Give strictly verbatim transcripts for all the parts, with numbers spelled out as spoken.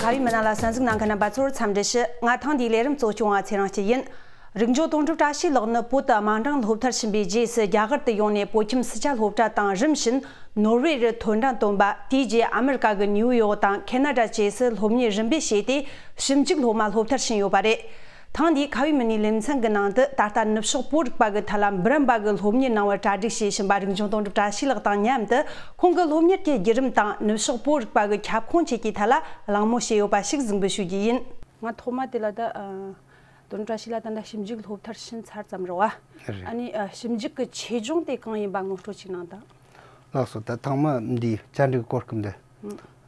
ཁ་བའི་མི་སྣ་ལ་གསན་གཟིགས་གནང་མཁན་རྣམ་པ་ཚོར་འཚམས་འདྲི་ཞུ། ང་ཐེངས་འདིའི་ལས་རིམ་གཙོ་སྐྱོང་བ་ཚེ་རིང་སྐྱིད་ཡིན། རིག་འཇོག་དོན་གྲུབ་བཀྲ་ཤིས་ལགས་ནི་བོད་དུ་དམའ་འབྲིང་སློབ་མཐར་ཕྱིན་པའི་རྗེས་སུ་རྒྱ་གར་དུ་ཡོང་ནས་བོད་ཁྱིམ་སི་ཆ་སློབ་གྲྭ་དང་། རིམ་བཞིན་ནོར་ཝེ་རུ་ཐོན་འབྲིང་བཏོན་པ། དེའི་རྗེས་ཨ་མི་རི་ཀ་གི་ནིའུ་ཡོག་དང་ཁེ་ན་ཌ་བཅས་སུ་སློབ་གཉེར་རིམ་པས་བྱས་ཏེ། ཞིབ་འཇུག་སློབ་མ་སློབ་མཐར་ཕྱིན་ཡོད་པ་རེད། ཐེངས་འདིའི་ཁ་བའི་མི་སྣའི་ལེ་ཚན་གྱི་ནང་དུ། ད་ལྟ་ནུབ་ཕྱོགས་བོད་རིག་པ་གི་ཐད་ལ་འབུམ་རམས་པ་གི་སློབ་གཉེར་གནང་བར་གྲ་སྒྲིག་བྱེད་བཞིན་པ་རིག་འཇོག་དོན་གྲུབ་བཀྲ་ཤིས་ལགས་དང་མཉམ་དུ། ཁོང་གི་སློབ་གཉེར་གྱི་བརྒྱུད་རིམ་དང་ནུབ་ཕྱོགས་བོད་རིག་པ་གི་ཁྱབ་ཁོངས་བཅས་ཀྱི་ཐད་ལ་གླེང་མོལ་བྱས་ཡོད་པ་ཞིག་གཟིགས་འབུལ་ཞུ་རྒྱུ་ཡིན། ང་ཐོག་མ་དེ་ལ་ད་ཨ། དོན་བཀྲ་ཤིས་ལགས་ད་ལྟ་ཞིབ་འཇུག་སློབ་མཐར་ཕྱིན་ཚར་ཙམ་རེད་བ། རེད། ཨ་ནི་ཨ། ཞིབ་འཇུག་གི་ཆེད་སྦྱོང་དེ་གང་ཡིན་པ་ངོ་སྤྲོད་ཅིག་གནང་དང་། ལགས་སོ། ད་ཐེངས་མ་འདི་བཅར་འདྲི་གི་གོ་སྐབས་འདི་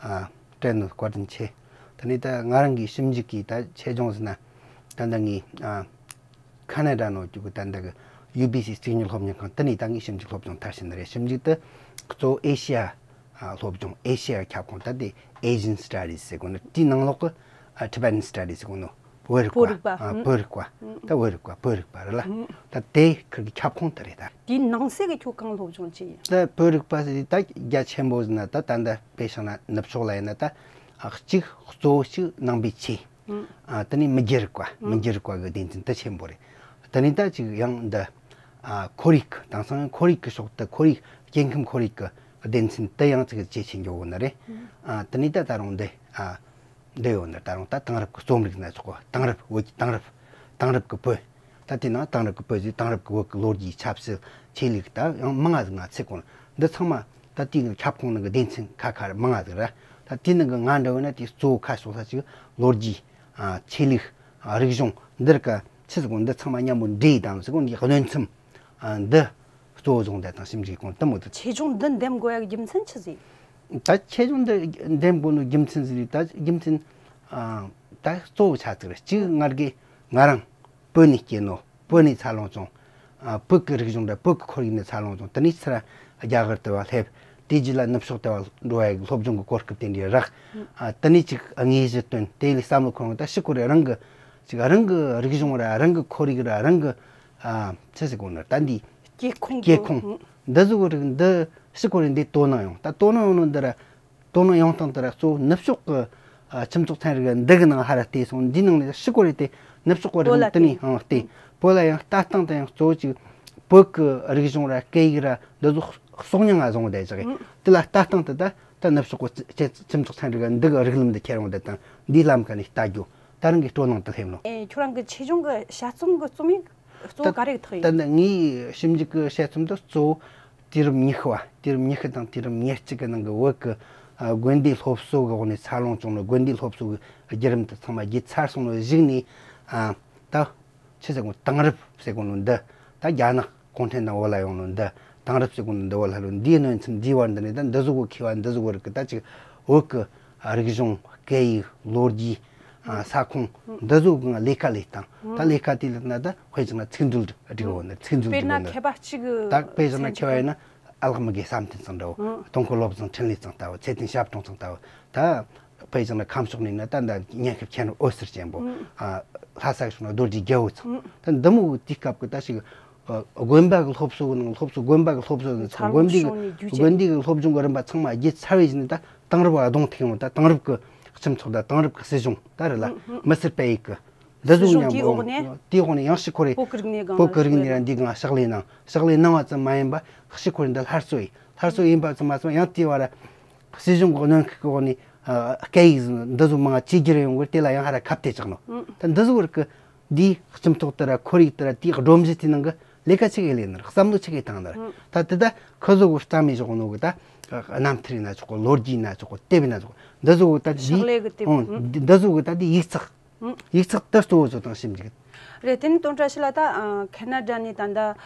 ཨ། སྤྲད་ནོ་བཀའ་དྲིན་ཆེ། དེ་ནས་ད་ང་རང་གི་ཞིབ་འཇུག་གི་ད་ཆེད་སྦྱོང་ཟེར་ན། ད་ལྟ་ངས་ཨ། ཁ་ན་ཌ་ནང་བཅུག་གི་ད་ལྟ་གི་ཡུ་བི་སི་གཙོ་གཉེར་སློབ་གཉེར་ཁང་དེ་ནས་ད་ངས་ཞིབ་འཇུག་སློབ་སྦྱོང་མཐར་ཕྱིན་ནི་རེད། ཞིབ་འཇུག་དེ་གཙོ་བོ་ཨེ་ཤི་ཡ་ཨ། སློབ་སྦྱོང་། ཨེ་ཤི་ཡ་ཁྱབ་ཁོངས། ད་དེ་Asian Studies ཟེར་གོ་ནི། དེའི་ནང་ལོགས་གི་ཨ། Tibetan Studies ཟེར་གོ་ནི། བོད་རིག་པ། བོད་རིག་པ། ཨ། ཨང་། བོད་རིག་པ། ཨང་། ད་བོད་རིག་པ། བོད་རིག་པ་རེད་ལ། ཨང་། ད་དེ་ཁུར་གི་ཁྱབ་ཁོངས་དེ་རེད་ད། དེའི་ནང་གསེས་ཀྱི་ཁྱོད་གང་སློབ་སྦྱོང་བྱས་ཡིན། ད་བོད་རིག་པ་ཟེར་དེ་ད་རྒྱ་ཆེན་པོ་ཟེར་ན། ད་ད་ལྟ་དཔེ་བཞག་ན་ནུབ་ཕྱོགས་ལ་ཡིན་ན་ད་ཨ། གཅིག་གཙོ་བོ་གཅིག་ནང་པའི་ཆོས། ཨ། དེ་ནས་མི་རྒྱུད་རིག་པ། མི་རྒྱུད་རིག་པ་གི་སྡེ་ཚན་དེ་ཆེན་པོ་རེད། དེ་ནས་ད་ཅིག་ཡང་འདི་ཨ། ཁོར་ཡུག་དེང་སང་ཁོར་ཡུག་གི་ཕྱོགས་དེ། ཁོར་ཡུག་སྐྱེ་ཁམས་ཁོར་ཡུག་གི་སྡེ་ཚན་དེ་ཡང་ཅིག་ཇེ་ཆེ་འགྱོ་གོ་ནི་རེད། ཨ། དེ་ནས་ད་ད་རུང་འདི་ཨ། འདི་ཡོད་ནི། ད་རུང་ད་དེང་རབས་ཀྱི་རྩོམ་རིག་ན་ཆོག་གོ། དེང་རབས་བོད་ཀྱི་དེང་རབས། དེང་རབས་ཀྱི་བོད། ད་དེ་ནང་དེང་རབས་ཀྱི་བོད་ཟེར། དེང་རབས་ཀྱི་བོད་ཀྱི་ལོ་རྒྱུས། ཆབ་སྲིད། ཆོས་ལུགས། ད་ཡང་མང་ང་ཟིག་ང་ཚེ་གོང་འདི་ཚང་མ། ད་དེའི་ཁྱབ་ཁོངས་ནང་གི་སྡེ་ཚན་ཁ་ཁ་མང་ང་ཟིག་ར། ད་དེ་ནང་གི་ང་འདྲ་བོ་ན་དེ་གཙོ་བོ་ཁ་ཕྱོགས་ས་ཅིག་ལོ་རྒྱུས། ཨ། ཆོས་ལུགས། ཨ། རིག་གཞུང་འདིར་ཀ་ཆི་ཟིག་གོ། འདི་ཚང་མ་མཉམ་པོ་འདྲེས་དང་ཟེར་གོ། འདི་གནོན་འཚེ། ཨ། འདི་གཙོ་བོ་བཟུང་བསྡད་དང་ཞིབ་འཇུག་གོང་དུ་མོ་དུ། ཆེད་སྦྱོང་འདི་འདེམས་དགོས་ཡག་རྒྱུ་མཚན་ཆི་ཟིག་ད་ཆེད་སྦྱོང་འདི་འདེམས་དགོས་ནོ་རྒྱུ་མཚན་ཟིག་རེད། ད་རྒྱུ་མཚན་ཨ། ད་གཙོ་བོ་ཆ་ཚིག་རེད། གཅིག་ང་གི་ང་རང་བོད་ནས་སྐྱེས་ནོ། བོད་ནས་འཚར་ལོངས་བྱུང་། ཨ། བོད་ཀྱི་རིག་གཞུང་ར་བོད་ཀྱི་ཁོར་ཡུག་ནས་འཚར་ལོངས་བྱུང་། དེ་ནས་ཚུར་རྒྱ་གར་དུ་བ་སླེབས། དེའི་རྗེས་ལ་ནུབ་ཕྱོགས་དུ་བ་འགྲོ་བའི་སློབ་སྦྱོང་གི་གོ་སྐབས་དེ་འདྲ་རག་ཨ། དེ་ནས་ཅིག་དངོས་གཞི་བཏོན། དེ་ལས་བསམ་བློ་འཁོར་འོང་། ད་ཞི་ཁོ་རེ་རང་གི་ཅིག་རང་གི་རིག་གཞུང་ར་རང་གི་ཁོར་ཡུག་ར་རང་གི་ཨ། ཆི་ཟེར་གོ་ནི། ད་འདི་སྐྱེ་ཁུངས། སྐྱེ་ཁུངས་འདི་ཟིག་གོ་རིག་འདི་ཞི་ཁོ་རེ་འདི་དོ་སྣང་ཡོང་། ད་དོ་སྣང་ཡོང་ནོ་འདི་ར། དོ་སྣང་ཡོང་སྟངས་དེ་ར་གཙོ་བོ་ནུབ་ཕྱོགས་ཀྱི་ཨ། སྤྱི་ཚོགས་ཚན་རིག་འདི་གི་ནང་ཧ་ར་བལྟས་སོང་། འདིའི་ནང་ནས་ཞི་ཁོ་རེ་དེ་ནུབ་ཕྱོགས་ཀྱི་རིག་གནས་དེ་ནས་ཨང་བལྟས། བོད་ལ་ཡང་ལྟ་སྟངས་དེ་ཡང་གཙོ་བོ་ཅིག་བོད་ཀྱི་རིག་གཞུང་ར་སྐད་ཡིག་ར་འདི་ཚོ་གསོག་མྱང་ང་བཟུང་བསྡད་ཅིག་དེ་ལ་ལྟ་སྟངས་དེ་ད་ད་ནུབ་ཕྱོགས་ཀྱི་སྤྱི་སྤྱི་ཚོགས་ཚན་རིག་འདི་གི་རིགས་ལམ་འདི་ཁྱེར་ཡོང་བསྡད་དང་། འདིའི་ལམ་ཀ་ནས་ལྟ་རྒྱུ། ད་རང་གི་སྤྲོ་སྣང་དེ་སླེབས་ནོ། ཨེ། ཁྱོད་རང་གི་ཆེད་སྦྱོང་གི་དཔྱད་རྩོམ་གི་རྩོམ་ཡིག་གཙོ་བོ་ག་རེ་ཐག་ཡིན། ད་ད་ངའི་ཞིབ་འཇུག་གི་དཔྱད་རྩོམ་དེ་གཙོ་བོ་དུས་རབས་ཉི་ཤུ་བ། དུས་རབས་ཉི་ཤུ་དང་དུས་རབས་ཉེར་གཅིག་གི་ནང་གི་བོད་ཀྱི་ཨ། དགོན་སྡེའི་སློབ་གསོ་གི་འོག་ནས་འཚར་ལོངས་བྱུང་ནོ། དགོན་སྡེའི་སློབ་གསོ་གི་བརྒྱུད་རིམ་དེ་ཚང་མ་བརྒྱུད་ཚར་སོང་ནོ་གཞུག་ནས། ཨ། ད་ཆི་ཟེར་གོ། དེང་རབས་ཟེར་གོ་ནོ་འདི། ད་རྒྱ་ནག་གུང་ཁྲན་ཏང་བོད་ལ་ཡོང་ནོ་འདི། དེང་རབས་ཟེར་གོ་ནོ་འདི་བོད་ལ་ལོ། འདིའི་གནོན་ཚུལ། འདིའི་བར་འདི་ནས་ད་འདི་བཟོ་གོ་མཁས་པ་འདི་བཟོ་གོ་རིག་གི། ད་ཅིག་བོད་ཀྱི་རིག་གཞུང་། སྐད་ཡིག། ལོ་རྒྱུས། ཨ། ས་ཁོངས་འདི་ཚོ་གི་ལས་ཀ་ལས་སྟངས། ད་ལས་ཀ་དེ་ལས་ན་ད་དཔེ་བཞག་ན་ཚིག་མཛོད་སྒྲིག་གོ་ནི། ཚིག་མཛོད་དཔེར་ན་སྒྲིག་གོ་ནི། མཁས་པ་གཅིག་གི་ད་དཔེ་བཞག་ན་མཁས་པ་ཡིན་ན་ཨ་ལགས་མི་དགེ་བསམ་གཏན་ཚང་འདྲ་བོ། ཨང་། སྟོང་ཁོ་བློ་བཟང་འཕྲིན་ལས་ཚང་ལྟ་བུ། ཚེ་བརྟན་ཞབས་དྲུང་ཚང་ལྟ་བུ། ད་དཔེ་བཞག་ན་ཁམས་ཕྱོགས་ནས་ན་ད་ལྟ་ཉན་ཤབ་མཁྱེན་རབ་འོད་ཟེར་ཅན་པོ། ཨང་། ཨ། ལྷ་ས་ཕྱོགས་ན་རྡོ་རྗེ་རྒྱལ་བོ་ཚང་། ཨང་། ད་འདི་མོ་གི་དུས་སྐབས་ཀྱི་ད་ཞིག་ཨ། དགོན་པ་གི་སློབ་གསོ་གི་ནང་སློབ་གསོ། དགོན་པ་གི་སློབ་གསོ་ནང་འཚར་ལོངས་བྱུང་ནས་རྒྱུ་རྐྱེན། དགོན་སྡེ་གི་སློབ་སྦྱོང་གི་རིམ་པ་ཚང་མ་བརྒྱུད་ཚར་བའི་རྗེས་ནས་ད་དེང་རབས་གདོང་ཐུག་ཡོང་། ད་དེང་རབས་ཀྱི་སྤྱི་ཚོགས་དང་དེང་རབས་ཀྱི་སྲིད་གཞུང་ད་རེད་ལ། ཨང་། ཨང་། མི་སེར་སྤེལ་ཡིག་གི་འདི་ཚོ་སྲིད་གཞུང་མཉམ་དེའི་པོ། འོག་ནས། དེའི་འོག་ནས་ཡང་ཞིག་ཁོ་རེ་བོད་ཀྱི་རིག་གནས་སྒང་བོད་ཀྱི་རིག་གནས་ར་འདི་སྒང་ཕྱག་ལས་གནང་། ཕྱག་ལས་གནང་བ་ཙམ་མ་ཡིན་པ་ཞིག་ཁོ་རེ་འདི་སླར་གསོ་ཡིན། སླར་གསོ་ཡིན་པ་ཙམ་མ་ཟད་ཡང་དེའི་བར་སྲིད་གཞུང་གི་གནོན་ཤུགས་ཀྱི་འོག་ནས། ཨ། སྐད་ཡིག་འདི་ཚོ་མང་ཇེ་རྒྱས་ཡོང་གི། དེ་ལ་ཡང་ཧ་ར་ཁ་གཏད་བཅག་ནོ། ཨང་། ད་འདི་ཚོ་རིགས་ཀྱི་འདིའི་སྤྱི་ཚོགས་དེ་ར་ཁོར་ཡུག་དེ་ར་དེའི་སྒྲོམ་གཞི་དེའི་ནང་གི་ལས་ཀ་ཆི་གི་ལས་ནི་ར། བསམ་བློ་ཆི་གི་བཏང་ནི་ར། ཨང་། ད་དེ་ད་ཁོ་ཚོ་གི་རྩ་མེད་བཞག་ནོ་གི་ད་རྣམ་ཐར་ཡིན་ན་ཆོག་གི། ལོ་རྒྱུས་ཡིན་ན་ཆོག་གི། དེབ་ཡིན་ན་ཆོག་གི། འདི་ཚོ་གི་ད་འདི། ཕྱག་ལས་གི་དེབ། ཨང་། ཨང་། འདི་འདི་ཚོ་གི་ད་འདི་ཡིག་ཚགས། ཨང་། ཡིག་ཚགས་དེ་གཙོ་བོ་བཟོ་དང་ཞིབ་འཇུག་རེད། དེ་ནི་དོན་བཀྲ་ཤིས་ལགས་ད་ཨ། ཁེ་ན་ཌ་ནས་ད་ལྟ་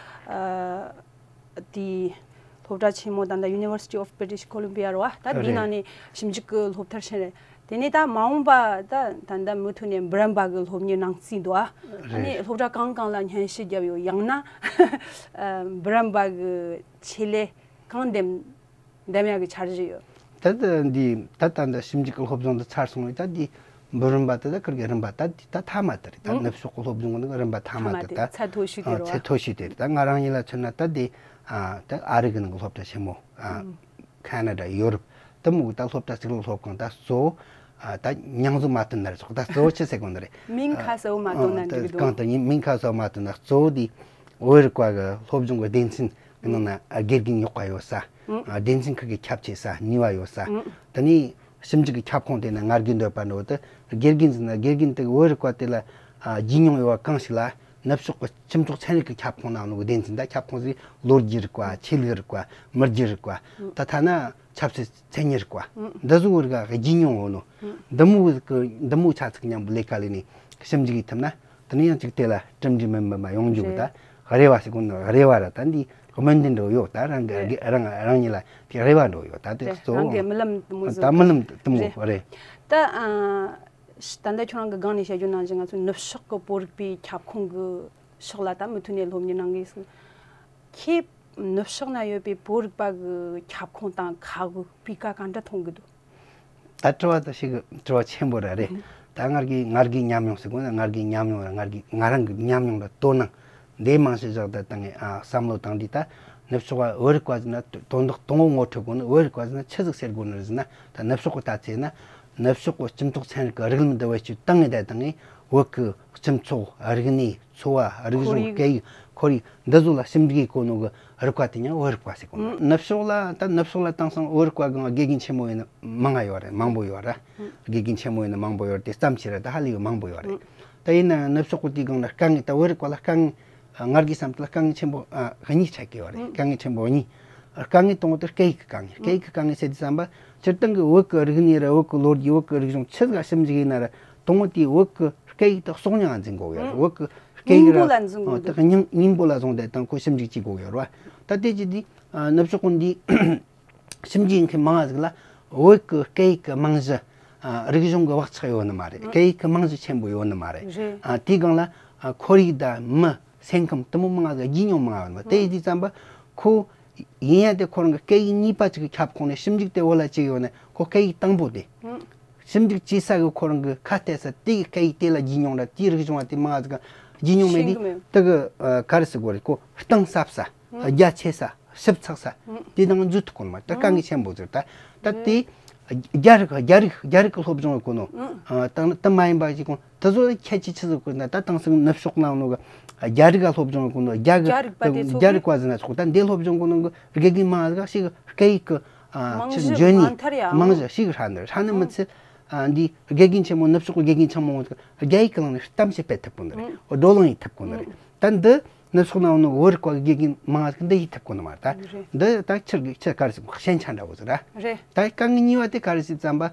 ཨ། དེའི་སློབ་གྲྭ་ཆེན་མོ་ད་ལྟ་University of British Columbia རེད་བ། ད་འདི་རེད། ནང་ནས་ཞིབ་འཇུག་གི་སློབ་མཐར་ཕྱིན་རེད། དེ་ནས་ད་མ་འོངས་པ་ད་ད་ལྟ་མུ་མཐུད་ནས་འབུམ་རམས་པ་གི་སློབ་གཉེར་གནང་རྩིས་འདུག་ཨ། ཨ་ནི་རེད། སློབ་གྲྭ་གང་གང་ལ་སྙན་ཞུ་བརྒྱབ་ཡོད། ཡང་ན་འབུམ་རམས་པ་གི་ཆེད་ལས་གང་འདེམས་འདེམས་ཡག་གི་འཆར་གཞི་ཡོད། ད་ལྟ་འདི་ད་ད་ལྟ་ཞིབ་འཇུག་གི་སློབ་སྦྱོང་འདི་ཚར་སོང་བས། ད་འདི་འབུམ་རམས་པ་དེ་ད་ཁུར་གི་རིམ་པ་ད་འདི་ད་མཐའ་མ་དེ་རེད། ད་ཨང་། ནུབ་ཕྱོགས་གི་སློབ་སྦྱོང་གི་རིམ་པ་མཐའ་མ་མཐའ་མ་དེ་དེ་ད་ཚད་མཐོ་ཤོས་དེ། ཨ། རེད་བ། ཚད་མཐོ་ཤོས་དེ་རེད། ད་ང་རང་ཉིད་ལ་མཚོན་ན་ད་འདི་ཨ། ད་ཨ་རི་གི་ནང་གི་སློབ་གྲྭ་ཆེན་མོ། ཨ། ཨང་། ཁ་ན་ཌ། ཡོ་རོབ་དེ་མོ་གི་ད་སློབ་གྲྭ་གཅིག་ལ་སློབ་ཁང་ད་གཙོ་བོ་ ཨ་ད་མྱིང་བཟོ་མ་བཏོན་ན་རེད་ཆོག་ད་གཙོ་བོ་ཆི་ཟེར་གོ་ནི་རེད། མིང་ཁ་གསལ་བོ་མ་བཏོན་ན་འགྲིག་གི་འདུག་གང་ལྟར་ཡིན་མིང་ཁ་གསལ་བོ་མ་བཏོན་ན་གཙོ་བོ་དེ་བོད་རིག་པ་གི་སློབ་སྦྱོང་གི་སྡེ་ཚན་གི་ནང་ན་དགེ་རྒན་ཡག་པ་ཡོད་ས། ཨ་སྡེ་ཚན་ཁག་གི་ཁྱབ་ཆེ་ས་ནུས་པ་ཡོད་ས། དེ་ནས་ཞིབ་འཇུག་གི་ཁྱབ་ཁོངས་དེ་ན་ང་རྒྱལ་འདོད་པ་འགྲོ་དུ་དགེ་རྒན་ཟེར་ན་དགེ་རྒན་དེ་བོད་རིག་པ་དེ་ལ་ཨ་རྒྱུས་མྱོང་ཡོད་པ་གང་ཞིག་ལ་ནུབ་ཕྱོགས་ཀྱི་སྤྱི་ཚོགས་ཚན་རིག་གི་ཁྱབ་ཁོངས་ནང་ནུ་གི་སྡེ་ཚན་ད་ཁྱབ་ཁོངས་ཟིག་ལོ་རྒྱུས་རིག་པ་ཆོས་ལུགས་རིག་པ་མི་རྒྱུད་རིག་པ་ད་ཐ་ན་ཆབ་སྲིད་མཚན་ཉིད་རིག་པ། འདི་ཚོ་བོད་རིག་ག་རྒྱུས་མྱོང་ཡོད་ནོ། འདི་མོ་གི་འདི་མོ་ཆ་ཚིག་མཉམ་པོ་ལས་ཀ་ལས་ནས་ཞིབ་འཇུག་ཡིས་ཐུབ་ན་དེ་ནས་ཡང་ཅིག་དེ་ལ་གྲུབ་འབྲས་མི་མི་མ་ཡོང་རྒྱུ་གི་ད་རེ་བ་ཞིག་གོ་ནོ་རེ་བ་ར་ད་འདི་སྨོན་འདུན་འགྲོ་ཡོད་ད་རང་གི་རང་རང་ཉིད་ལ་དེ་རེ་བ་འགྲོ་ཡོད་ད་དེ་གཙོ་བོ་རང་གི་རྨི་ལམ་དེ་མོ་ཟིག་ད་རྨི་ལམ་དེ་མོ་རེད། ད་ཨ་ད་ལྟ་ཁྱོད་རང་གི་སྒང་ནས་བཤད་རྒྱུ་ནང་བཞིན་ང་ཚོའི་ནུབ་ཕྱོགས་གི་བོད་རིག་པའི་ཁྱབ་ཁོངས་གི་ཕྱོགས་ལ་ད་མུ་མཐུད་ནས་སློབ་གཉེར་གནང་གི་ཡིན། ཁྱེད་ནུབ་ཕྱོགས་ན་ཡོད་པའི་བོད་རིག་པ་གི་ཁྱབ་ཁོངས་དང་ཁ་གི་སྤུས་ཀ་ག་འདྲ་མཐོང་གི་འདུག་ད་དྲི་བ་དེ་ཞིག་གི་དྲི་བ་ཆེན་པོ་ར་རེད། ད་ང་རྒྱལ་ང་རྒྱལ་ཉམས་མྱོང་ཟེར་གོ་ན་ང་རྒྱལ་ཉམས་མྱོང་ར་ང་རྒྱལ་ང་རང་གི་ཉམས་མྱོང་ར་དོ་སྣང་འདི་མང་ཤོས་བཞག་ད་བཏང་ངས་ཨ་བསམ་བློ་བཏང་དུས་ད་ནུབ་ཕྱོགས་བ་བོད་རིག་པ་ཟེར་ན་དོན་དག་དང་པོ་ངོ་འཕྲོད་དགོས་ནི་བོད་རིག་པ་ཟེར་ན་ཆི་ཟིག་ཟེར་དགོས་ནི་རེད་ཟེར་ན་ད་ནུབ་ཕྱོགས་གི་ལྟ་ཚེ་ན་ནུབ་ཕྱོགས་གི་སྤྱི་ཚོགས་ཚན་རིག་གི་རིགས་ལམ་འདི་བེད་སྤྱོད་བཏང་ངེས་ད་བཏང་ངས་བོད་གི་སྤྱི་ཚོགས་རིག་གནས་འཚོ་བ་རིག་གཞུང་ཁོར་ཡུག་སྐད་ཡིག་ཁོར་ཡུག་འདི་ཚོ་ལ་ཞིབ་འཇུག་གི་གོ་ནོ་གི་རིག་པ་དེ་ཡང་བོད་རིག་པ་ཟེར་གོ་ནོ། ནུབ་ཕྱོགས་ལ་ད་ནུབ་ཕྱོགས་ལ་དེང་སང་བོད་རིག་པ་གང་དགེ་རྒན་ཆེན་མོ་ཡིན་ན་མང་ང་ཡོད་རེད། མང་པོ་ཡོད་ར། དགེ་རྒན་ཆེན་མོ་ཡིན་ན་མང་པོ་ཡོད་རེད། དེ་ཙམ་ཞིག་རེད། ད་ཧ་ལས་ཡོད་མང་པོ་ཡོད་རེད། ད་ཡིན་ན་ནུབ་ཕྱོགས་གི་དེའི་སྒང་ལ་དཀའ་ངལ་ད་བོད་རིག་པ་ལ་དཀའ་ངལ་ང་རྒྱལ་བསམ་དུ་ལ་དཀའ་ངལ་ཆེན་པོ་ཨ་གཉིས་ཆགས་ཀྱི་ཡོད་རེད། དཀའ་ངལ་ཆེན་པོ་གཉིས། དཀའ་ངལ་དང་པོ་དེ་སྐད་ཡིག་གི་དཀའ་ངལ། སྐད་ཡིག་གི་དཀའ་ངལ་ཟེར་དུས་ཙམ་པ་སྤྱིར་བཏང་གི་བོད་ཀྱི་རིག་གནས་ར་བོད་ཀྱི་ལོ་རྒྱུས་བོད་ཀྱི་རིག་གཞུང་ཆི་ཟིག་ཞིབ་འཇུག་ཡིན་ན་ར་དང་པོ་དེའི་བོད་ཀྱི་སྐད་ཡིག་དེ་གསོག་ཉར་འཛིན་དགོས་ཡོད་རེད། བོད་ཀྱི་སྐད་ཡིག་སྙིང་པོ་ལ་འཛིན་དགོས་ར་འདུག་སྙིང་སྙིང་པོ་ལ་བཟུང་སྟེ་དང་ཁོ་ཞིབ་འཇུག་བྱེད་དགོས་ཡོད་རེད་བ། ད་དེ་ཅི་དེ་ནུབ་ཕྱོགས་ཀུན་འདི་ཞིབ་འཇུག་མཁན་མང་ང་ཟིག་ལ་བོད་ཀྱི་སྐད་ཡིག་གི་རྨང་གཞི། ཨ་རིག་གཞུང་གི་བག་ཆགས་ཡོད་ནི་མ་རེད། སྐད་ཡིག་གི་རྨང་གཞི་ཆེན་པོ་ཡོད་ནི་མ་རེད། རེད། ཨ་དེའི་སྒང་ལ་ཨ་ཁོར་ཡུག་དང་མི་སེམས་ཁམས་དེ་མོ་མང་ང་ཟིག་རྒྱུས་མྱོང་མང་ང་ཡོད་ནི་མ་རེད། དེ་ཡིན་དུས་ཙམ་པ་ཁོ་ཡིན་ཡ་དེ་ཁོ་རང་གི་སྐད་ཡིག་གཉིས་པ་གཅིག་གི་ཁྱབ་ཁོངས་ནས་ཞིབ་འཇུག་དེ་བོད་ལ་བྱས་ཡོད་ནི་ཁོ་སྐད་ཡིག་དང་པོ་དེ། ཞིབ་འཇུག་བྱེད་ས་གི་ཁོ་རང་གི་ཁ་གཏད་ས་དེ་གི་སྐད་ཡིག་དེ་ལ་རྒྱུས་མྱོང་ར་དེའི་རིག་གཞུང་བ་དེ་མང་ང་ཟིག་རྒྱུས་མྱོང་མེད་དུས་ཤེས་གི་མེད། དེ་གི་ཨ་ག་རེ་ཟེར་དགོས་རེད། ཁོ་གཏིང་ཟབ་ས་རྒྱ་ཆེ་ས། ཞིབ་ཚགས་ས། དེ་དང་འཇུ་ཐུབ་ཀུན་མ་ད་དཀའ་ངལ་ཆེན་པོ་ཟེར་ད། ད་དེ་རྒྱ་རིགས་རྒྱ་རིགས་རྒྱ་རིགས་ཀྱི་སློབ་སྦྱོང་གི་ནོ། དང་དེ་མ་ཡིན་པ་ཞིག་གོ་དེ་ཚོ་ཁྱད་ཆོས་ཆི་ཟིག་གོ་ན་ད་དེང་སང་ནུབ་ཕྱོགས་ནང་ནོ་གི་རྒྱ་རིགས་ཀ་སློབ་སྦྱོང་གི་ནོ་རྒྱ་གི་རྒྱ་རིགས་པ་དེ་ཚོ་རྒྱ་རིགས་པ་ཟེར་ན་ཆོག་ད་འདི་སློབ་སྦྱོང་གི་ནོ་གི་དགེ་རྒན་མང་ཟིག་ཞིག་སྐད་ཡིག་གི་རྨང་གཞི་འཇོན་ནི་མང་ཐར་ཡ་རྨང་གཞི་ཞིག་ཧྲ་ནི་ཧྲ་ནི་མི་ཚེ་འདི་དགེ་རྒན་ཆེན་མོ་ནུབ་ཕྱོགས་གི་དགེ་རྒན་ཆེན་མོ་ངོ་རྒྱ་ཡིག་གི་ནང་ནས་གཏམ་བཤད་སྤེལ་ཐུབ་གོ་ནི་རེད། བགྲོ་གླེང་ཡིས་ཐུབ་གོ་ནི་རེད། ད་འདི་ནུབ་ཕྱོགས་ནང་ནི་བོད་རིག་པ་གི་དགེ་རྒན་མང་ང་ཟིག་འདི་ཡིས་ཐུབ་གོ་ནི་མ་རེད་ད། རེད། འདི་ད་ཁྱེད་ཀྱི་ཁྱེད་ག་རེ་ཟེར་ཞན་ཆ་འདྲ་བོ་ཟིག་ར། རེད། ད་དཀའ་ངལ་གཉིས་པ་དེ་ག་རེ་ཟེར་ཙམ་པ།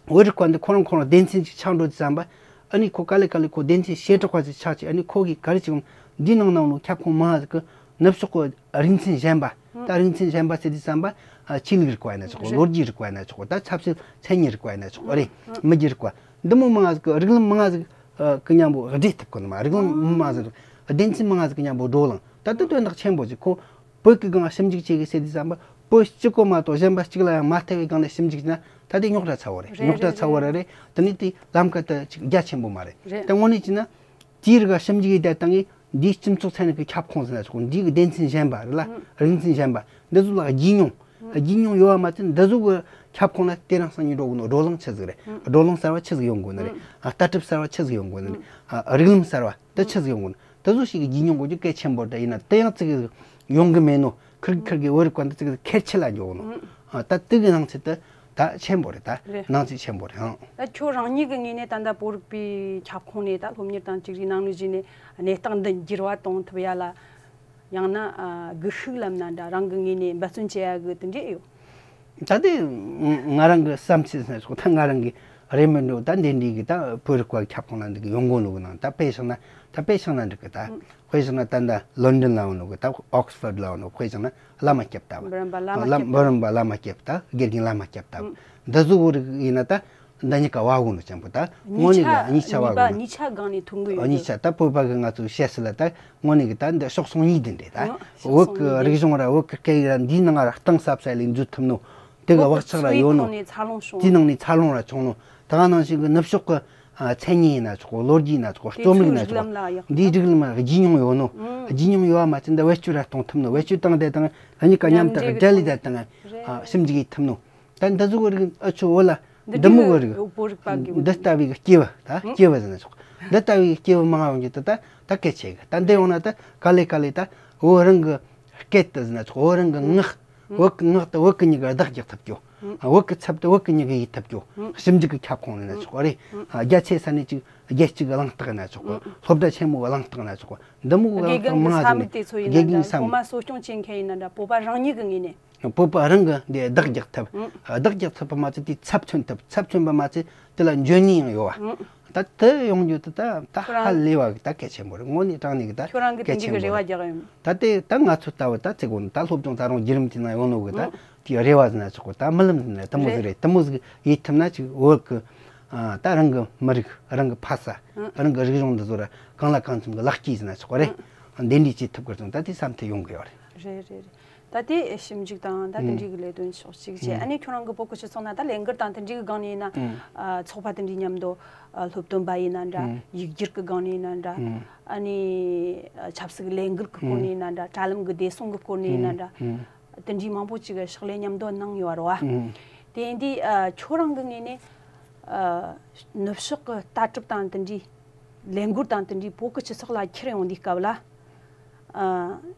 བོད་རིག་པ་འདི་ཁོ་རང་ཁོ་རང་སྡེ་ཚན་ཅིག་ཆགས་འགྲོ་དུས་ཙམ་པ། ཨ་ནི་ཁོ་ག་ལེ་ག་ལེ་ཁོ་སྡེ་ཚན་བྱེ་བྲག་པ་ཅིག་ཆགས་ཅིག་ཨ་ནི་ཁོ་གིས་ག་རེ་ཅིག་འདི་ནང་ནང་ལོ་ཁྱབ་ཁོངས་མང་ང་ཟིག་གི་ནུབ་ཕྱོགས་ཀྱི་རིག་ཚན་གཞན་པ། ད་རིག་ཚན་གཞན་པ་ཟེར་དུས་ཙམ་པ། ཆོས་ལུགས་རིག་པ་ཡིན་ན་ཆོག་གོ་རེད། ལོ་རྒྱུས་རིག་པ་ཡིན་ན་ཆོག་གོ་ད་ཆབ་སྲིད་མཚན་ཉིད་རིག་པ་ཡིན་ན་ཆོག་གོ་རེད། མི་རྒྱུད་རིག་པ། འདི་མོ་མང་ང་ཟིག་གི་རིགས་ལམ་མང་ང་ཟིག་གི་མཉམ་པོ་སྦྲེལ་ཐུབ་གོ་ནི་མ་རིགས་ལམ་མང་ང་ཟིག་སྡེ་ཚན་མང་ང་ཟིག་གི་མཉམ་པོ་བགྲོ་གླེང་ད་ལྟ་དོན་དག་ཆེན་པོ་ཟིག་ཁོ་བོད་ཀྱི་སྒང་ཞིབ་འཇུག་བྱེད་གི་ཟེར་དུས་ཙམ་པ་བོད་གཅིག་གོ་མ་གཏོགས་གཞན་པ་གཅིག་ལ་ཡང་མ་ལྟ་བའི་སྒང་ལ་ཞིབ་འཇུག་བྱས་ན་ད་དེ་རྙོག་དྲ་ཚ་བོ་རེད། རེད་རྙོག་དྲ་ཚ་བོ་རེད་རེད། དེ་ནི་དེ་ལམ་ཁ་ད་ཅིག་རྒྱ་ཆེན་པོ་མ་རེད། རེད། ད་དངོས་གནས་བྱས་ན་དེའི་རིགས་ཞིབ་འཇུག་ཡིས་བསྡད་བཏང་ངས་འདིའི་སྤྱི་ཚོགས་ཚན་རིག་གི་ཁྱབ་ཁོངས་ཟེར་ན་ཆོག་གོ་འདིའི་སྡེ་ཚན་གཞན་པ་རེད་ལ་རིག་ཚན་གཞན་པ་འདི་ཚོ་ལ་རྒྱུས་མྱོང་། རྒྱུས་མྱོང་ཡོད་པ་མ་ཚད་འདི་ཚོ་གི་ཁྱབ་ཁོངས་ལ་དེ་རིང་སང་ཉིན་འགྲོ་གི་ནོ་བགྲོ་གླེང་ཆི་ཟིག་རེད། བགྲོ་གླེང་གསར་བ་ཆི་ཟིག་ཡོང་དགོས་ནི་རེད། ཨ་ལྟ་གྲུབ་གསར་བ་ཆི་ཟིག་ཡོང་དགོས་ནི་རེད། ཨ་རིགས་ལམ་གསར་བ་དེ་ཆི་ཟིག་ཡོང་དགོས་ནི་དེ་ཚོ་ཞིག་གི་རྒྱུས་མྱོང་དགོས་རྒྱུ་གལ་ཆེན་པོ་རེད། ད་ཡིན་ན་དེ་ཡང་ཙིག་གེ་ཡོང་གི་མེད་ནོ་ཁིར་ཁིར་གི་བོད་རིག་པ་འདི་ཙིག་གེ་ཁེར་ཆད་ལ་འཇོག་ནོ། ཨ་ད་དེ་གི་སྣང་ཚུལ་དེ་ད་ཆེན་པོ་རེད། ད་རེད། སྣང་ཚུལ་ཆེན་པོ་རེད། ཨང་། ད་ཁྱོད་རང་ཉིད་ཀྱི་ངོས་ནས་ད་ལྟ་བོད་རིག་པའི་ཁྱབ་ཁོངས་ནས་ད་སློབ་གཉེར་དང་གཅིག་རིགས་ནང་ནས་བཞིན་ནས་གནས་སྟངས་འདི་འགྱུར་བ་གཏོང་ཐུབ་ཡ་ལ། ཡང་ན་ཨ་སྒུལ་ཤུགས་ལབ་ན་འདྲ་རང་གི་ངོས་ནས་འབད་བརྩོན་བྱེད་ཡ་གི་དེ་འདྲས་ཡོད། ད་དེ་ང་རང་གི་བསམ་ཚུལ་ཟེར་ཆོག་ད་ང་རང་གི་རེ་མི་འགྲོ་ད་འདི་འདྲའི་གི་ད་བོད་རིག་པ་ཁྱབ་ཁོངས་ལ་འདི་གི་ཡོང་གོ་ནོ་གི་ནང་ད་དཔེ་བཞག་ན་ད་དཔེ་བཞག་ན་འགྲིག་གི་ད་དཔེ་བཞག་ན་ད་ད་ལོན་ཌོན་ལ་ཡོང་ནོ་གི་ད་ཨོག་སི་ཕོར་ཌི་ལ་ཡོང་ནོ་དཔེ་བཞག་ན་བླ་མ་སྐྱབས་ད་བ་འབུམ་རམས་པ་བླ་མ་བླ་སྐྱབས་འབུམ་རམས་པ་བླ་མ་སྐྱབས་ད་དགེ་རྒན་བླ་མ་སྐྱབས་ད་བ་འདི་ཚོ་གི་རིགས་ཡིན་ན་ད་འདི་གཉིས་ཀ་བ་གོ་ནོ་ཅན་པོ་ད་དངོས་གནས་གི་གཉིས་ཆ་གཉིས་པ་གཉིས་ཆ་སྒང་ནས་ཐོན་གི་ཡོད་གཉིས་ཆ་ད་བོད་པ་གི་ང་ཚོ་བཤད་སྲིད་ལ་ད་དངོས་གནས་གི་ད་འདི་ཕྱོགས་སོང་གཉིས་དེ་འདྲས་ད། ཨང་། ཕྱོགས་བོད་སོང་གི་གཉིས་རིག་གཞུང་ར་བོད་གི་སྐད་ཡིག་ར་འདིའི་ནང་ར་གཏིང་ཟབ་ས་ལས་འཛུལ་ཐུབ་ནོ། དེ་གི་བག་ཆགས་ར་ཡོད་ནོ། དེའི་ནང་ནས་འཚར་ལོངས་བྱུང་། དེའི་ནང་ནས་འཚར་ལོངས་ར་བྱུང་ནོ། ད་ག་ནང་བཞིན་གི་ནུབ་ཕྱོགས་གི་ཨ་མཚན་ཉིད་ཡིན་ན་ཆོག་གོ་ལོ་རྒྱུས་ཡིན་ན་ཆོག་གོ་རྩོམ་རིག་ཡིན་ན་ཆོག་གོ་འདིའི་རིགས་ལམ་ར་རྒྱུས་མྱོང་ཡོད་ནོ། ཨང་། རྒྱུས་མྱོང་ཡོད་པ་མ་ཚད་འདི་བེད་སྤྱོད་ར་གཏོང་ཐུབ་ནོ། བེད་སྤྱོད་བཏང་བསྡད་དང་གཉིས་ཀ་མཉམ་དུ་མཉམ་འབྲེལ་སྦྲེལ་ལས་བསྡད་དང་ཨ་ཞིབ་འཇུག་ཡིས་ཐུབ་ནོ། ད་འདི་ཚོ་གི་རིགས་ཨ་ཆོ་བོད་ལ། འདི་མོ་གི་རིགས། བོད་རིག་པ་གི། འདི་ལྟ་བུའི་སྐྱེས་བུ་ད་སྐྱེས་བུ་ཟེར་ན་ཆོག་འདི་ལྟ་བུའི་སྐྱེས་བུ་མང་བ་ཡོང་རྒྱུ་དེ་ད་ད་གལ་ཆེ་གི། ད་འདི་ཡོང་ན་ད་ག་ལེ་ག་ལེ་ད་བོད་རང་གི་སྐད་དུ་ཟེར་ན་ཆོག་བོད་རང་གི་ངག་བོད་ཀྱི་ངག་དེ་བོད་ཀྱི་མྱི་གིས་བདག་རྒྱག་ཐུབ་རྒྱུ། བོད་ཀྱི་ཚབ་དེ་བོད་ཀྱི་མྱི་གིས་ཡིད་ཐུབ་རྒྱུ། ཞིབ་འཇུག་གི་ཁྱབ་ཁོངས་ཡིན་ན་ཆོག་གི་རེད། རྒྱ་ཆེ་ས་ནས་ཅིག་རྒྱལ་གཅེས་ཀྱི་གླེང་སྟེགས་ཡིན་ན་ཆོག་གི། སློབ་གྲྭ་ཆེན་མོའི་གླེང་སྟེགས་ཡིན་ན་ཆོག་གི། འདི་མོ་གི་དགེ་གླེང་རྒན་གྱི་ས་མིག་དེ་ཚོ་ཡིན་ན་འདྲ། དགེ་རྒན་གྱི་ས་མིག་སློབ་མ་གསོ་སྐྱོང་བྱེད་མཁན་ཡིན་ན་འདྲ། བོད་པ་རང་ཉིད་ཀྱི་ངོས་ནས། བོད་པ་རང་གི་འདི་བདག་རྒྱག་ཐུབ། ཨང་། བདག་རྒྱག་ཐུབ་པ་མ་ཚད་དེའི་ཚབ་མཚོན་ཐུབ། ཚབ་མཚོན་པ་མ་ཚད་དེ་ལ་འཇོན་ནུས་ཡང་ཡོད་པ། ཨང་། ད་དེ་ཡོང་རྒྱུ་དེ་ད་ད་ཁྱོད་རང་ཧ་ལས་པ་གི་ད་གལ་ཆེན་པོ་རེད། དངོས་གནས་དྲང་གནས་གི་ད་ཁྱོད་རང་གི་གལ་དེ་འདྲའི་ཆེན་གི་པོ་རེ་བ་རེད། རྒྱག་ཡོད། ད་དེ་ད་ང་ཚོ་ལྟ་བུ་ད་ཚེ་གོང་ད་སློབ་སྦྱོང་ད་རུང་བརྒྱུད་རིམ་དེ་ན་ཡོང་ནོ་གི་ད། ཨང་། དེའི་རེ་བ་ཟེར་ན་ཆོག་གི། ད་རྨི་ལམ་ཟེར་ན་དེ་མོ་ཟིག་རེད། རེད། དེ་མོ་ཟིག་ཡིད་ཐུབ་ན་ཅིག་བོད་གི། ཨ། ད་རང་གི་མི་རིགས། རང་གི་ཕ་ས། ཨང་། རང་གི་རིག་གཞུང་འདི་ཚོ་ར་གང་ལ་གང་འཚམ་གི་ལེགས་སྐྱེས་ཟེར་ན་ཆོག་གི་རེད། ཨང་། འདི་འདྲའི་བྱེད་ཐུབ་གི་སོང་། ད་དེ་བསམ་ཐུབ་ཡོང་གི་ཡོད་རེད། རེད་རེད་རེད། ད་དེ་ཞིབ་འཇུག་དང་ད་དེ་འདྲའི་གི་ལས་དོན་ཕྱོགས་གཅིག་བྱས། ཨ་ནི་ཁྱོད་རང་གི་བོད་གི་སྤྱི་ཚོགས་ནང་ད་ལས་འགུལ་དང་དེ་འདྲའི་གི་སྒང་ནས་ཡིན་ན། ཨ། ཚོགས་པ་དེ་འདྲའི་མཉམ་དུ། ཨ། སློབ་སྟོན་པ་ཡིན་ན་འདྲ། ཡིག་སྒྱུར་གི་སྒང་ནས་ཡིན་ན་འདྲ། ཨ་ནི་ཆབ་སྲིད་ཀྱི་ལས་འགུལ་གི་སྐོར་ནས་ཡིན་ན་འདྲ། དྲ་ལམ་གི་བདེ་སྲུང་གི་སྐོར་ནས་ཡིན་ན་འདྲ། དེ་འདྲའི་མང་པོ་ཅིག་གི་ཕྱག་ལས་མཉམ་དུ་གནང་ཡོད་རེད་བ། དེ་ཡིན་དུས། ཨ། ཁྱོད་རང་གི་ངོས་ནས། ཨ། ནུབ་ཕྱོགས་གི་ལྟ་གྲུབ་དང་དེ་འདྲའི། ལས་འགུལ་དང་དེ་འདྲའི་བོད་ཀྱི་སྤྱི་ཚོགས་ལ་འཁྱེར་ཡོང་དུས་སྐབས་ལ། ཨ།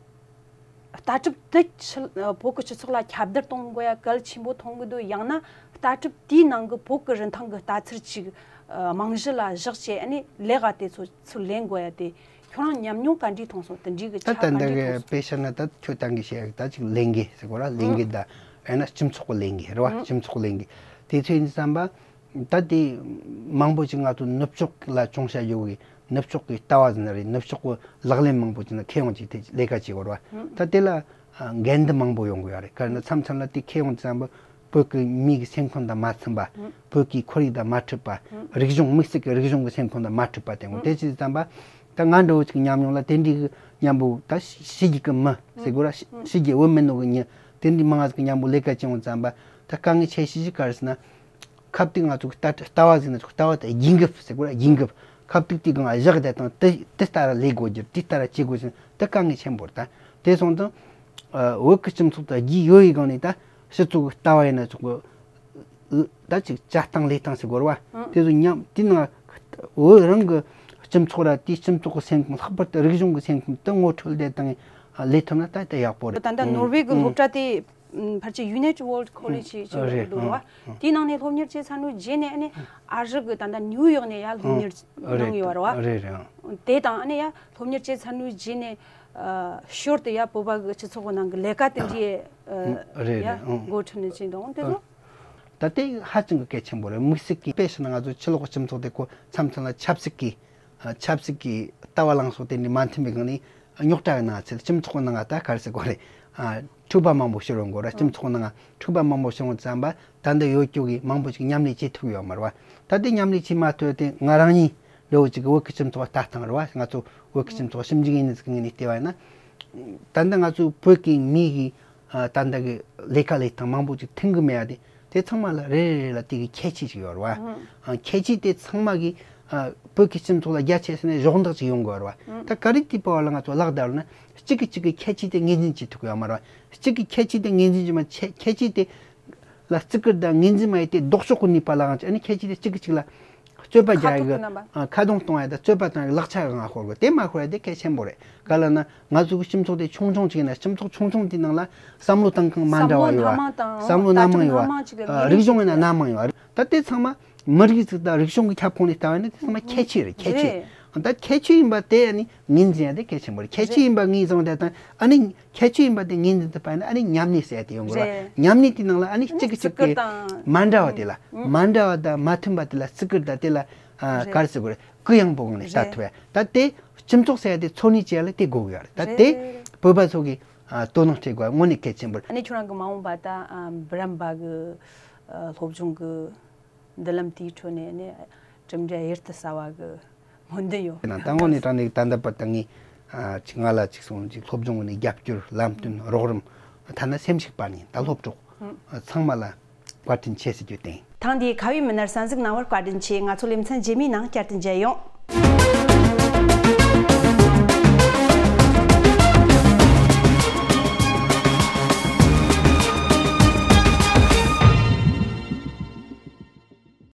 ལྟ་གྲུབ་དེ་ཕྱི། བོད་ཀྱི་སྤྱི་ཚོགས་ལ་ཁྱབ་བརྡལ་གཏོང་དགོས་ཡ་གལ་ཆེན་པོ་མཐོང་གི་འདུག་ཡང་ན་ལྟ་གྲུབ་དེའི་ནང་གི་བོད་ཀྱི་རིན་ཐང་གི་ལྟ་ཚུལ་ཅིག་རྨང་གཞི་ལ་བཞག་བྱས། ཨ་ནི་ལས་ཀ་དེ་ཚོ་ཚུར་ལེན་དགོས་ཡ་དེ་ཁྱོད་རང་ཉམས་མྱོང་ག་འདྲས་མཐོང་སོང་། དེ་འདྲའི་གི་ད་ཆ་ད་ག་ལྟ་འདྲས་གི་མཐོང་སོང་། དཔེ་བཤད་ན་ད་ཁྱོད་ད་གི་བཤད་ཡ་ད་ཅིག་ལས་འགུལ་ཟེར་གོ་ར། ལས་འགུལ་ད་ཡང་ན་སྤྱི་ཚོགས་ཀྱི་ལས་འགུལ་རེད་བ། སྤྱི་ཚོགས་ལས་འགུལ་དེ་ཚོ་ཡིན་བསམ་པ། ད་དེ་མང་པོ་ཞིག་ང་ཚོ་ནུབ་ཕྱོགས་ལ་ཅུང་ཟད་ཡོད་གི། ནུབ་ཕྱོགས་ཀྱི་ལྟ་བ་ཟེར་ན་རེད། ནུབ་ཕྱོགས་ཀྱི་ལག་ལེན་མང་པོ་ཅིག་ན་མཁས་དབང་ཅིག་དེ་ལས་ཀ་བྱེད་དགོས་རེད་བ། ད་དེ་ལ་འགལ་འདུ་མང་པོ་ཡོང་གི་ཡོད་རེད། ག་རེ་ན་མཚམས་མཚམས་ལ་དེ་མཁས་དབང་ཙམ་པོ་བོད་ཀྱི་མིའི་གི་སེམས་ཁམས་དང་མ་མཐུན་པ། བོད་ཀྱི་ཁོར་ཡུག་དང་མ་འཁྲིལ་བ། རིག་གཞུང་། དམིགས་བསལ་གྱི་རིག་གཞུང་གི་སེམས་ཁམས་དང་མ་འཁྲིལ་བ་དེ་ངོ་། དེ་ཅི་ཙམ་པ། ད་ང་འདྲ་བོ་ཅིག་ཉམས་མྱོང་ལ་དེ་འདྲའི་གི་མཉམ་པོ་ད་ཕྱི་རྒྱལ་གི་མི་ཟེར་དགོས་ར། ཕྱི་རྒྱལ་བོད་མི་ནོ་གི་མྱི་དེ་འདྲའི་མང་ང་ཟིག་གི་མཉམ་པོ་ལས་ཀ་བྱེད་ཡོང་ཙམ་པ། ད་དཀའ་ངལ་ཆེ་ཤོས་ཅིག་ག་རེ་ཟེར་ན། ཁ་ཐུག་ང་ཚོ་ལྟ་ལྟ་བ་ཟིག་ན་ལྟ་བ་དེ་རྒྱུན་འགབ་ཟེར་དགོས་ར། རྒྱུན་འགབ། ཁ་ཐུག་དེ་གང་བཞག་བསྡད་དང་དེ་དེ་ལྟར་ལས་དགོས་རྒྱུ། དེ་ལྟར་བྱེད་དགོས་ཟེར་ན་དེ་དཀའ་ངལ་ཆེན་པོ་རེད། ད་དེ་སོང་ཙང་། ཨ། བོད་ཀྱི་སྤྱི་ཚོགས་དང་རྒྱུས་ཡོད་ཡི་སྒང་ནས་ད་སྤྱི་ཚོགས་ཀྱི་ལྟ་བ་ཡིན་ན་ཆོག་གི། ད་ཅིག་བྱ་སྟངས་ལས་སྟངས་ཟེར་དགོས་ར་བ། དེ་ཚོ་མཉམ་དེ་ནང་བོད་རང་གི་སྤྱི་ཚོགས་ར། དེའི་སྤྱི་ཚོགས་ཀྱི་སེམས་ཁམས། ལྷག་པར་དུ་རིག་གཞུང་གི་སེམས་ཁམས་དེ་ངོ་འཕྲོད་བསྡད་སྟངས་ལས་ཐུབ་ན་ད་ད་ཡག་པོ་རེད། ད་ལྟ་ནོར་ཝེ་གི་སློབ་གྲྭ་དེ། ཕལ་ཆེར་Unity World College ཞེས་བྱ་བ་རེད་འདུག་ར་བ། དེའི་ནང་ནས་སློབ་གཉེར་བྱས་ཚར་ནོ་རྗེས་ནས་ཨ་ནི་ཨ་རི་གི་ད་ལྟ་ནིའུ་ཡོག་ནས་ཡར་སློབ་གཉེར་གནང་ཡོད་ར་བ། རེད་རེད། དེ་དང་ཨ་ནི་ཡར་སློབ་གཉེར་བྱས་ཚར་ནོ་རྗེས་ནས། ཨ། ཞོར་དུ་ཡར་བོད་པ་གི་སྤྱི་ཚོགས་ཀྱི་ནང་གི་ལས་ཀ་དེ་འདྲའི། ཨ། རེད་ཡར་རེད། འགོ་ཁྲིད་ནས་བྱས་འདུག་དེ་ཚོ། ད་དེ་ཧ་ཅང་གི་གལ་ཆེན་པོ་རེད། དམིགས་བསལ་གྱི་དཔེ་བཞག་ན་ང་ཚོ་ཕྱི་ལོགས་ཀྱི་སྤྱི་ཚོགས་དེ་ཁོ་མཚམས་མཚམས་ལ་ཆབ་སྲིད་ཀྱི། ཨ། ཆབ་སྲིད་ཀྱི་ལྟ་བ་ལངས་ཕྱོགས་དེ་འདྲ་མ་མཐུན་པའི་སྒང་ནས་རྙོག་དྲ་གི་ནང་ཚུད། སྤྱི་ཚོགས་ཀྱི་ནང་ང་ད་ག་རེ་ཟེར་དགོས་རེད། ཨ། འཁྲུག་པ་མང་པོ་ཤོར་ཡོང་གི་རེད། སྤྱི་ཚོགས་ཀྱི་ནང་ང་འཁྲུག་པ་མང་པོ་ཤོར་ཡོང་ཙམ་པ། ད་འདི་ཡོད་རྒྱུ་གི་མང་པོ་ཞིག་མཉམ་ལས་བྱེད་ཐུབ་ཡོད་མ་རེད་བ། ད་དེ་མཉམ་ལས་བྱེད་མ་ཐུབ་དེ་ང་རང་ཉིད་འདྲ་བོ་ཅིག་གི་བོད་ཀྱི་སྤྱི་ཚོགས་ལྟ་སྟངས་རེད་བ། ང་ཚོ་བོད་ཀྱི་སྤྱི་ཚོགས་ཞིབ་འཇུག་ཡིན་ནི་ཟིག་ངོས་ནས་བལྟས་པ་ཡིན་ན། ད་ལྟ་ང་ཚོ་བོད་ཀྱི་མི་གི། ཨ། ད་ལྟ་གི་ལས་ཀ་ལས་སྟངས་མང་པོ་ཅིག་མཐུན་གི་མེད་ཡ་དེ། དེ་ཚང་མ་ལ་རེ་རེ་རེ་ལ་དེ་གི་ཁྱད་ཆོས་ཅིག་ཡོད་རེད་བ། ཨ། ཁྱད་ཆོས་དེ་ཚང་མ་གི། ཨ། བོད་ཀྱི་སྤྱི་ཚོགས་ལ་རྒྱ་ཆེ་ས་ནས་གཞོགས་འདེགས་ཅིག་ཡོང་དགོས་རེད་བ། ད་ག་རེ་དེའི་བར་ལ་ང་ཚོ་ལག་བརྡར་ན་གཅིག་གིས་གཅིག་གི་ཁྱད་ཆོས་དེ་ངོས་འཛིན་བྱེད་ཐུབ་ཡོད་མ་རེད་བ། གཅིག་གིས་ཁྱད་ཆོས་དེ་ངོས་འཛིན་བྱེད་མ། ཁྱད་ཁྱད་ཆོས་དེ་ལ་བརྩི་བཀུར་དང་ངོས་འཛིན་མ་ཡེད་དེ་ལྡོག་ཕྱོགས་ཀྱི་ནུས་པ་ལའང་ཅིག་ཨ་ནི་ཁྱད་ཆོས་དེ་གཅིག་གིས་གཅིག་ལ་རྩོད་པ་རྒྱག་ཡ་གི། ཁ་རྡུང་གཏོང་ཡ་དང་རྩོད་པ་གཏོང་ཡ་གི་ལག་ཆ་གང་ཤོར་དགོས། དེ་མ་ཤོར་ཡ་དེ་གལ་ཆེན་པོ་རེད། ག་ལ་ན་ང་ཚོ་གི་སྤྱི་ཚོགས་དེ་ཆུང་ཆུང་ཅིག་ཡིན་ན། སྤྱི་ཚོགས་ཆུང་ཆུང་དེའི་ནང་ལ་བསམ་བློ་གཏོང་ཁང་མ་འདྲ་བ་ཡོད་བ། བསམ་བློ་སྣ་མང་ཡོད་བ། རིག་གཞུང་ཡིན་ན་སྣ་མང་ཡོད་བ། ད་དེ་ཚང་མ་མི་རིགས་ཅིག་དང་རིག་གཞུང་གི་ཁྱབ་ཁོངས་ནས་ལྟ་བ་ཡིན་ན་དེ་ཚང་མ་ཁྱད་ཆོས་རེད། ཁྱད་ཆོས། ད་ཁྱད་ཆོས་ཡིན་པ་དེ་ཨ་ནི་ངོས་འཛིན་ཡ་དེ་གལ་ཆེན་པོ་རེད། ཁྱད་ཆོས་ཡིན་པ་ངོས་བཟུང་བསྡད་དང་ཨ་ནི། ཁྱད་ཆོས་ཡིན་པ་དེ་ངོས་འཛིན་ཐུབ་པ་ཡིན་ན་ཨ་ནི་མཉམ་གནས་ཟེར་ཡ་དེ་ཡོང་གི་རེད། རེད། མཉམ་གནས་དེའི་ནང་ལ་ཨ་ནི་གཅིག་གིས་གཅིག་གི་བརྩི་བཀུར་དང་། མ་འདྲ་བ་དེ་ལ། ཨང་། མ་འདྲ་བ་དང་མ་མཐུན་པ་དེ་ལ་བརྩི་བཀུར་དང་། དེ་ལ། ཨ། རེད། ག་རེ་ཟེར་དགོས་རེད། གུ་ཡངས་པོ་ངང་ནས་ལྟ། རེད། ཐུབ་ཡ། ད་དེ་སྤྱི་ཚོགས་ཟེར་ཡ་དེ་འཚོ་གནས་བྱེད་ཡ་ལ་དེ་དགོས་ཀྱི་ཡོད་རེད། ད་དེ། རེད། བོད་པ་ཚོ་གིས། ཨ། དོ་སྣང་སྤྲད་དགོས་པ་དངོས་གནས་གལ་ཆེན་པོ་རེད། ཨ་ནི་ཁྱོད་རང་གི་མ་འོངས་པ་ད། ཨ། འབུམ་རམས་པ་གི། ཨ། སློབ་སྦྱོང་གི་མདུན་ལམ་དེའི་ཁྲོད་ནས་ནི་གྲུབ་འབྲས་གཡུར་དུ་ཟ་བ་གི་སྨོན་འདུན་ཡོད། ད་དངོས་གནས་དྲང་གནས་ད་ལྟ་བར་དུ་ངས། ཨ། ཅིག་ང་ལ་ཅིག་སོང་ཅིག་སློབ་སྦྱོང་གི་ནས་རྒྱབ་སྐྱོར། ལམ་སྟོན། རོགས་རམ། ཐ་ན་སེམས་ཤུགས་སྤར་ནས་ད་སློབ་གྲོགས། ཨ། ཚང་མ་ལ་བཀའ་དྲིན་ཆེ་ཟེར་རྒྱུ་དེ་ཡིན། ཐེངས་འདིའི་ཁ་བའི་མི་སྣར་གསན་གཟིགས་གནང་བར་བཀའ་དྲིན་ཆེ། ང་ཚོ་ལེ་ཚན་རྗེས་མའི་ནང་བསྐྱར་དུ་མཇལ་ཡོང་།